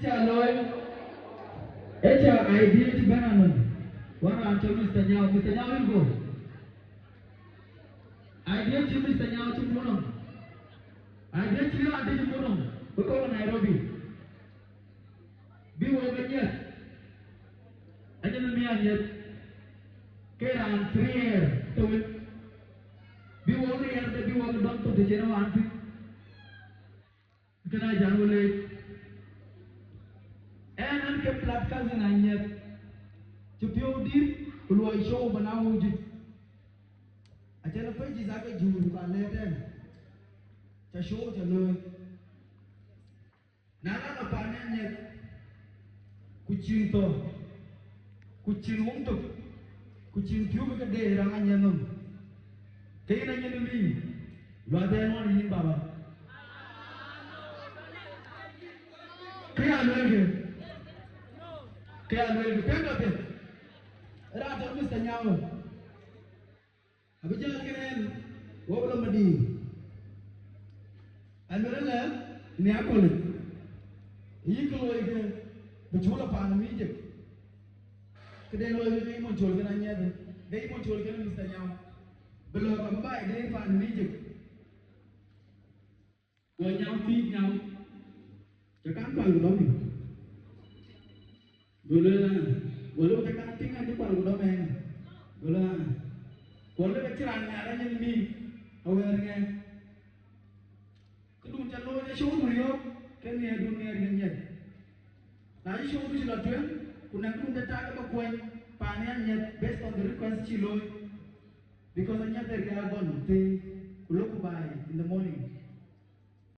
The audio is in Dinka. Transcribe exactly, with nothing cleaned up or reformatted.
Ca looi, ë ca idea cï bɛ̈n anɔm. Wän raan cɔl Mister Nyau, Mister Nyau, yïn go. Idea cï Mister Nyau cï muk nɔm. Idea cï raan dï cï muk nɔm, bï kɔ̈k Nairobi. Bï wok ë nyiɛth. Anyin mi anyiɛth. Ke raan cï riɛɛr të wën. Bï wok riɛɛr de bï wok dɔm thok të cïn ë wään thïn. Kënë acan wël leec. Ɛn, ɛn ke blood cousin Anyiɛth. Cï piɔ̈u dït, ku luɔi show bä na wun juëc. Acän ë pages ake juur, ku alɛ̈t ɛn. Ca show ca looi. Na la la paan Anyiɛth, ku cïn thou, ku cïn wun tök, ku cïn piɔ̈u ke de raan Anyiɛth nɔm. Ke yïn Anyiɛth mi, luath ɛn wan yïn baba. Ke ya lueel ke, ke ya lueel ke, pɛ̈n dɔ pɛ̈n. Raan tɔ Mister Nyau. Abï jäl ke ɛn, wok lɔ Madïïr. Aluel ëlë, në akölë. Yï kë looi ke, bï cuk lɔ paan ë Mijik. Këde looi ke yï mony col kën Anyiɛth, ke yï mony col kën Mister Nyau. Bï lɔ ka bï baai de paan ë Mijik. Go Nyau thiëëc Nyau, cä kan kual ku dɔm yï? Go lueel, aa. Go lueel, cä kan tïŋ an cï kual ku dɔm ɛn? Go lueel, aa. Go lueel, cï raan nhiaar Anyiɛth mi, awɛɛr ŋɛk. Këdun cä looi acï wun riɔ̈ɔ̈k, ke nhiɛɛrdun nhiɛɛr yïn Anyiɛth. Na cï show du cï lɔ tueŋ, ku nɛ̈k këdun cä tak ë bä kuany paan ë Anyiɛth based on the request cï looi. Because Anyiɛth ë riääk gɔl thëi, ku lok ku baai in the morning.